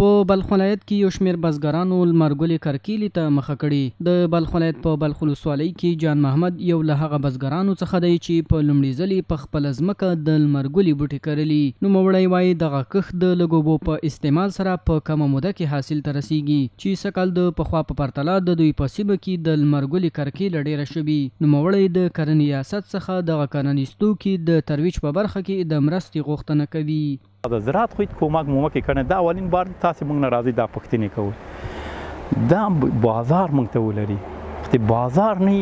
په بلخ ولایت کې یو شمېر بزګرانو لمرګلې کرکیلې ته مخه کړې. د بلخ ولایت په بلخ ولسوالۍ کې جان محمد یو له هغه بزګرانو څخه دی چې په لومړي ځل یې په خپله ځمکه د لمرګلي بوټي کرلي. نوموړی وايي، دغه کښت د لږو اوبو په استعمال سره په کمه موده کې حاصل ته رسېږي چې سږکال د پخوا په پرتله د دوی په سیمه کې د لمرګلي کرکیله ډېره شوې. نوموړی د کرنې ریاست څخه دغه کرنیز توکي د ترویج په برخه کې د مرستې غوښتنه کوي. د زراعت خو هیڅ کومک مومک یې کړی دا اولین بار تاسو موږ نه راځي دا پوښتنې کوئ دا بازار موږ ته ولري چې بازار نه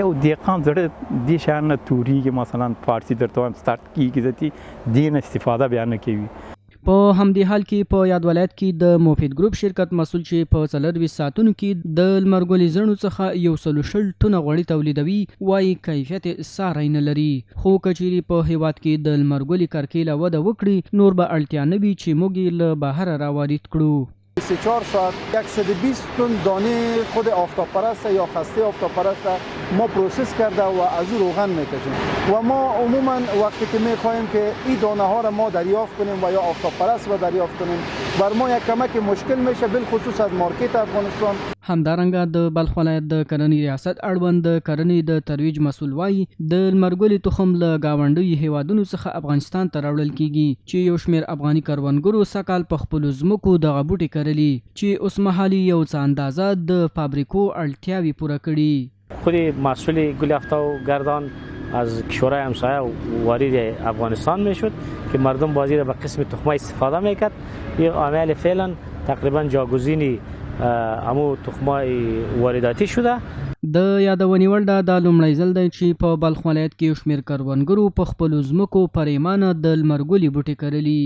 یو دیقان زړه دې شیان نه توریږي، مثلا فارسي درته وایم ستارت کیږي، ځکه دې نه استفاده بیا نه کوي. په همدې حال کې په یاد ولایت کې د مفید ګروپ شرکت مسول چې په 24 ساعتونو کې د لمرګلي زڼو څخه 120 ټنه غوړي تولیدوي وايي، کیفیت یې ساری نه لري، خو که چیرې په هېواد کې د لمرګلي کرکیله وده وکړي نور به اړتیا نه وي چې موږ یې له بهره را وارد کړو. 24 ساعت 120 تن دانه خود آفتاب پرست یا خسته آفتاب پرست ما پروسس کرده و از او روغن میکشیم و ما عموما وقتی که میخواهیم که این دانه ها را ما دریافت کنیم و یا آفتاب پرست را دریافت کنیم، بر ما یک کمک مشکل میشه، بالخصوص از مارکت افغانستان. همدارنګه د بلخ ولایت د کرنې ریاست اړوند د کرنې د ترویج مسؤل وايي، د لمرګلي تخم له ګاونډیو هېوادونو څخه افغانستان ته راوړل کېږي چې یو شمېر افغاني کروندګرو سږکال په خپلو ځمکو دغه بوټي کرلي چې اوسمهال یې یو څه اندازه د فابریکو اړتیاوې پوره کړي. خود محصول گل آفتاب گردان از کشورهای همسایه وارد افغانستان میشد که مردم بازی را به قسم تخمه استفاده میکرد. این عمل فعلا تقریبا جاگزینی امو تخمه وارداتی شده. د یادونې وړ ده، دا لومړی ځل دی چې په بلخ ولایت کې یو شمېر کروندګرو په خپلو ځمکو پرېمانه د لمرګلي بوټي کرلي.